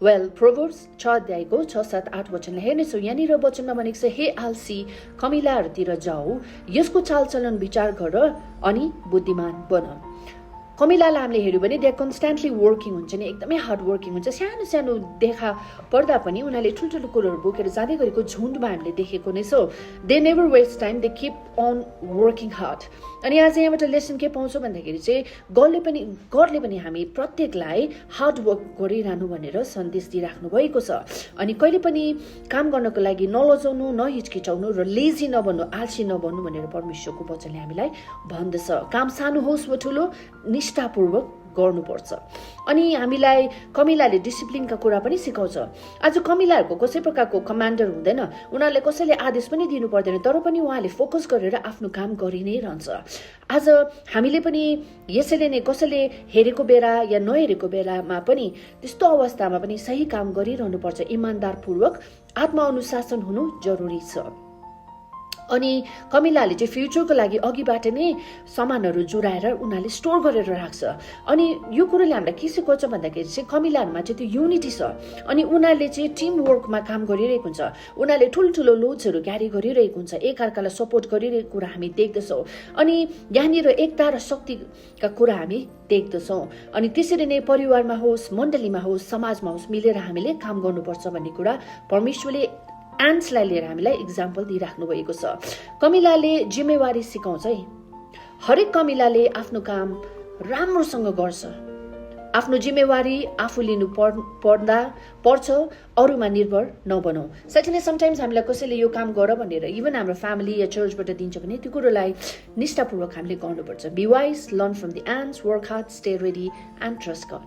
Well प्रोभर्ब्स 6 अध्यायको 6, 7, 8 वचनलाई हेर्नेछौँ। यहाँनिर वचनमा भनेको छ, हे आलसी कमिलाहरूतिर जाऊ, यसको चालचलन विचार गर अनि बुद्धिमान बन। कमिलालाई हामीले हेऱ्यौँ भने दे कन्स्ट्यान्टली वर्किङ हुन्छ नि, एकदमै हार्ड वर्किङ हुन्छ। सानो सानो देखा पर्दा पनि उनीहरूले ठुल्ठुलो कुरोहरू बोकेर जाँदै गरेको झुन्डमा हामीले देखेको नै छौँ। They never waste time, they keep on working hard. अनि आज यहाँबाट लेसन के पाउँछौँ भन्दाखेरि चाहिँ गडले पनि हामी प्रत्येकलाई हार्ड वर्क गरिरहनु भनेर सन्देश दिइराख्नु भएको छ। अनि कहिले पनि काम गर्नको लागि नलजाउनु, नहिचकिचाउनु र लेजी नबन्नु, आलसी नबन्नु भनेर परमेश्वरको वचनले हामीलाई भन्दछ। काम सानो होस् वा ठुलो, निष्ठापूर्वक गर्नुपर्छ। अनि हामीलाई कमिलाले डिसिप्लिनका कुरा पनि सिकाउँछ। आज कमिलाहरूको कसै प्रकारको कमान्डर हुँदैन, उनीहरूले कसैले आदेश पनि दिनु पर्दैन, तर पनि उहाँले फोकस गरेर आफ्नो काम गरि नै रहन्छ। आज हामीले पनि यसैले नै कसैले हेरेको बेला या नहेरेको बेलामा पनि त्यस्तो अवस्थामा पनि सही काम गरिरहनुपर्छ। इमान्दारपूर्वक आत्मअनुशासन हुनु जरुरी छ। अनि कमिलाले चाहिँ फ्युचरको लागि अघिबाट नै सामानहरू जुराएर उनीहरूले स्टोर गरेर राख्छ। अनि यो कुरोले हामीलाई के सिकाउँछ भन्दाखेरि चाहिँ कमिलाहरूमा चाहिँ त्यो युनिटी छ। अनि उनीहरूले चाहिँ टिम वर्कमा काम गरिरहेको हुन्छ, उनीहरूले ठुल्ठुलो लोड्सहरू क्यारी गरिरहेको हुन्छ, एकअर्कालाई सपोर्ट गरिरहेको कुरा हामी देख्दछौँ। अनि यहाँनिर एकता र शक्तिका कुरा हामी देख्दछौँ। अनि त्यसरी नै परिवारमा होस्, मण्डलीमा होस्, समाजमा होस्, मिलेर हामीले काम गर्नुपर्छ भन्ने कुरा परमेश्वरले एन्ट्सलाई लिएर हामीलाई इक्जाम्पल दिइराख्नु भएको छ। कमिलाले जिम्मेवारी सिकाउँछ है। हरेक कमिलाले आफ्नो काम राम्रोसँग गर्छ। आफ्नो जिम्मेवारी आफू लिनु पर्छ, अरूमा निर्भर नबनौँ। साँच्चै नै समटाइम्स हामीलाई कसैले यो काम गर भनेर इभन हाम्रो फ्यामिली या चर्चबाट दिन्छ भने त्यो कुरोलाई निष्ठापूर्वक हामीले गर्नुपर्छ। Be wise, learn from the ends, work hard, stay ready and trust God.